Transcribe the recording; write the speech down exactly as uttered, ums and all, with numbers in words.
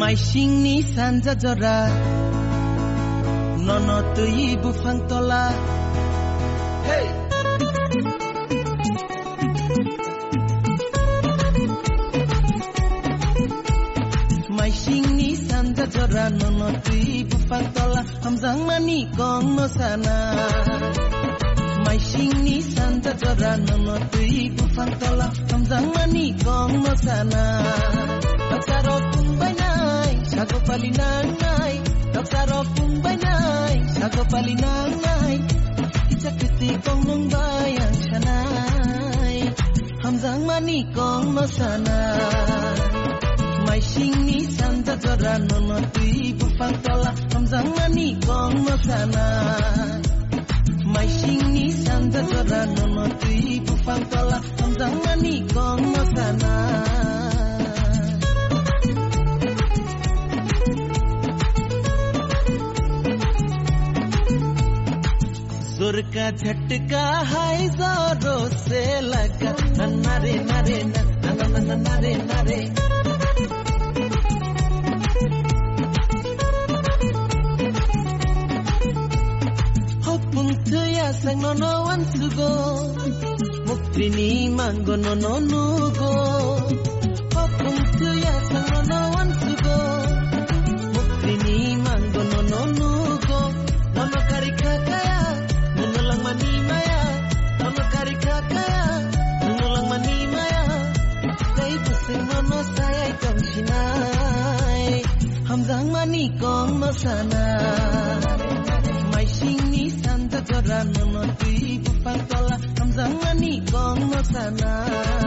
Maisingni sanja jora, nono twi buphang tola. Hey! Maisingni sanja jora, nono twi buphang tola. Hamjakmani kongno sana. Maisingni sanja jora nono twi buphang tola. Hamjakmani kongno sana. Doksarok pungbainai, sago pali nangnai. Doksarok pungbainai, sago pali nangnai. Kicha kiti kong nung bai ang sanai. Hamjakmani kongno sana. Maisingni sanja jora nono twi buphang tola. Hamjakmani kongno sana. Maisingni sanja jora nono twi buphang tola. Hamjakmani kongno sana. जोर का झटका है जोरों से लगा, ना, ना रे, ना रे, ना, ना, ना, ना, ना रे, ना रे। Hopung tuya sang no no wan sugo. Muktrini mango no no nugo. Hopung tuya sang no no wan sugo. Muktrini mango no no nugo. Nono kari kakaya, nono langmani maya. Nono kari kakaya, nono langmani maya. Tei bwswk nono sayai tongsinai. Hamjakmani kongno sana. Maisingni sanja jora nono twi buphang tola. Hamjakmani kongno sana.